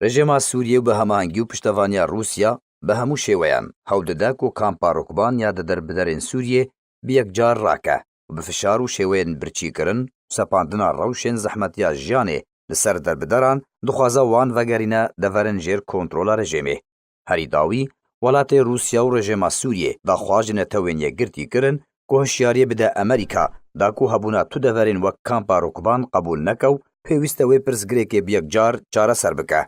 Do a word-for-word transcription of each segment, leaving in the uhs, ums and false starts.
Rejêma Sûriyê û bi hemahengî û piştevaniya Rûsya bi hemû şêweyan hewl dide ku kampa rûkban ya di derbiderên Sûriyê bi yekcar rake û bi fişar û şêweyên birçîkirin û sepandina rewşên zehmetiya jiyanê li ser derbideran dixwaze wan vegerîne deverên jêr kontrola rejêmê. Herî dawî, welatê Rûsya û rejêma Sûriyê daxwaz ji Netewên Yekgirtî kirin ku hişyariyê bide Amerîka, da ku hebûna tu deverên wek kampa rûkban qebûl neke û pêwîst e wê pirsgirêkê bi yekcar çareser bike.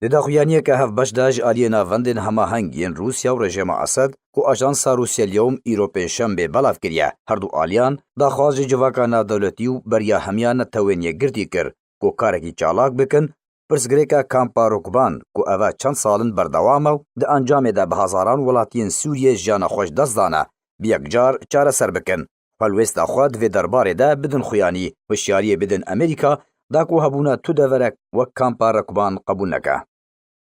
Di daxuyaniyeke hevbeş de ji aliyê navendên hemaheng yên Rûsya û rejêma Esed ku ajansa Rûsya Liyewm îro pêncşembê belav kiriye, herdu aliyan daxwaz ji civaka navdewletî û beriya hemiya Netewên Yekgirtî kir ku karekî çalak bikin, pirsgirêka kampa rûkban ku ev e çend sal in berdewam e û di encamê de bi hezaran welatiyên Sûriyê jiyana xwe ji dest dane, bi yekcar çareser bikin. Helwêsta xwe di vê derbarê de bidin xuyanî, hişyariyê bidin Amerîka, da ku hebûna tu deverek wek kampa rûkban qebûl neke.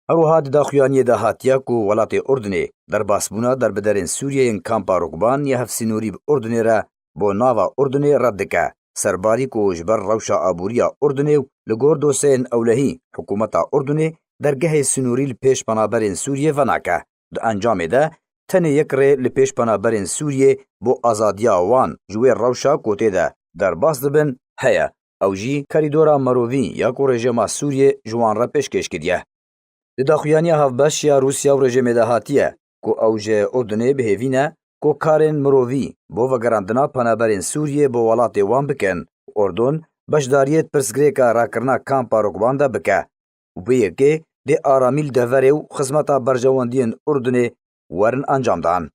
Her wiha di daxuyaniyê de hatiye ku welatê Urdunê derbasbûna derbiderên Sûriyê yên kampa rûkban ya hevsînorî bi Urdunê re bo nava Urdunê red dike, serbarî ku ji ber rewşa aboriya Urdunê û li gor dosyeyên ewlehî hikûmeta Urdunê dergehê sînorî li pêş penaberên Sûriyê venake. Di encamê de tenê yek rê li pêş penaberên Sûriyê bo azadiya wan ji wê rewşa ku tê de derbas dibin heye. Ew jî kerîdora mirovî ya ku rejêma Sûriyê ji wan re pêşkêş kiriye. Di daxuyaniya hevbeş ya Rûsya û rejêmê de hatiye ku ew ji Urdunê bi hêvî ne ku karên mirovî bo vegerandina penaberên Sûriyê bo welatê wan bikin. Urdun beşdariyê di pirsgirêka rakirina kampa rûkban de bike û bi yekê dê aramî li deverê û xizmeta berjewendiyên Urdunê werin encamdan.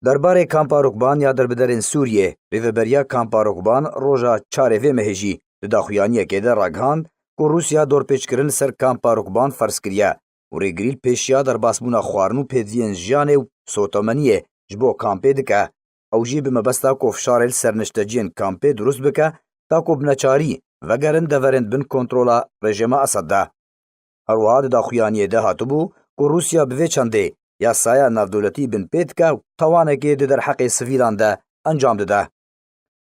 Derbarê kampa rûkban ya derbiderên Sûriyê, Rêveberiya Kampa Rûkban roja çarê vê mehê jî di daxuyaniyekê de ragihand ku Rûsya dorpêçkirin li ser kampa rûkban ferz kiriye û rêgirî li pêşiya derbasbûna xwarin û pêdiviyên jiyanê û sotemeniyê ji bo kampê dike. Ew jî bi mebesta ku fişarê li ser nişteciyên kampê dirust bike, ta ku bi neçarî vegerin deverên bin kontrola rejêma Esed de. Her wiha di daxuyaniyê de hatibû ku Rûsya bi vê çendê yasaya navdewletî binpê dike û tawanekê di derheqê sivîlan de encam dide.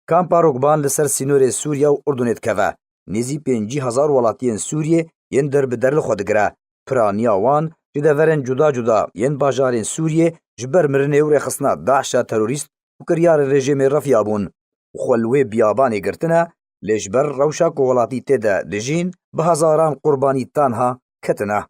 Kampa rûkban li ser sînorê Sûriye û Urdunê dikeve. Nêzî pêncî hezar welatiyên Sûriyê yên derbider li xwe digire. Piraniya wan ji deverên cuda cuda yên bajarên Sûriyê ji ber mirinê û rêxistina DAIŞa terorîst û kiryarên rejêmê refiyabûn û xwe li wê biyabanê girtine, lê ji ber rewşa ku welatî tê de dijîn, bi hezaran qurbanî tanha ketine.